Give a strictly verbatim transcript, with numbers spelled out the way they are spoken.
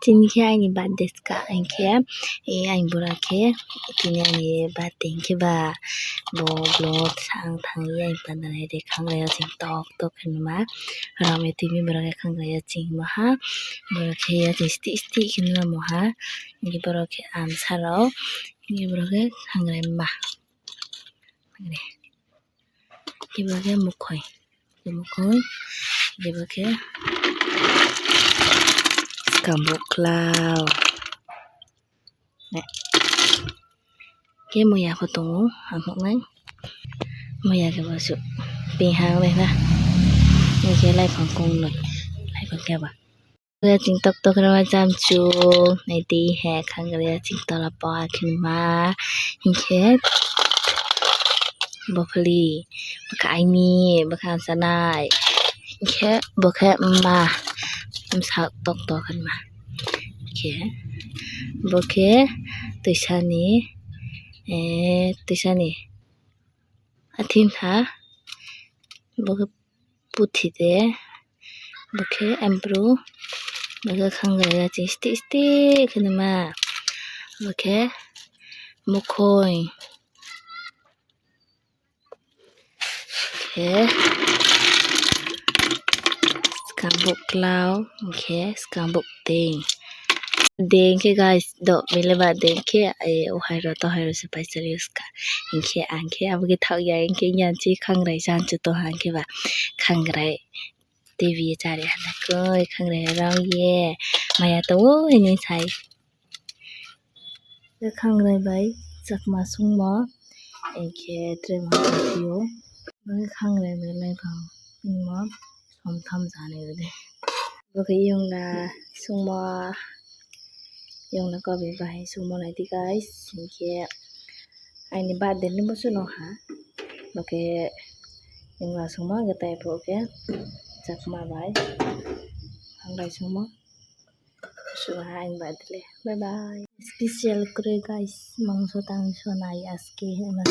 Tini khe aini birthday ka, hinkhe, eh, aini bura khe tini aini birthday hinkhe ba bo vlog sa ang thangwi aini panda naidi, khangrai o chwng tok tok khe numa. Rom ya twi borok khe khangrai o chwng maha, borok khe ya chwng stih stih khe numa moha. Hinkhe borok khe amsa rok, hinkhe borok khe khangrai ma. Hinkhe ba khe mukhoi, mukhoi, hinkhe ba khe skambuk kwlao. Khe muya pho tongo, ang nuknai. Muya khe bo su pehang nai na. Hinkhe laiphang kong noi, laiphang khe ba. Chwng tok tok rw chamchung, naidi he khangrai o chwng tola po akhinma. Hinkhe bo phali, bwkha aini, bwkha chanai. Hinkhe bo khe ma, bwsa tok tok hinma. Hinkhe bo khe twisani, eh, twisani. Athim kha bo khe puthi de, bo khe embryo, bo khe khangrai ya chwng stih stih khe numa, bo khe mukhoi, khe skambuk kwlao, hinkhe skambuk teng. De hinkhe guys, do bele ba de hinkhe, eh, o hai ro to hai ro se paisa use kha. Hinkhe ang khe abo khe thok ya, hinkhe yan chi khangrai chan chu to hinkhe ba khangrai T V chari hana koi khangrai rong ye maya to o hini sai. Khangrai bai chakma sungmo, hinkhe tre ma tio. Khangrai bai lai phang sungmo som tham jani de. Bo khe yongna sungmo, yongna kobi bahai sungmo naidi guys. Hinkhe aini birthday ni muchung no ha. Bo khe yongna sungmo, hinkhe tei bo khe chakma bai khangrai sungmo. Suha aini birthday le. Bye bye. Special kwrwi guys, mangso tangso nai aske hema.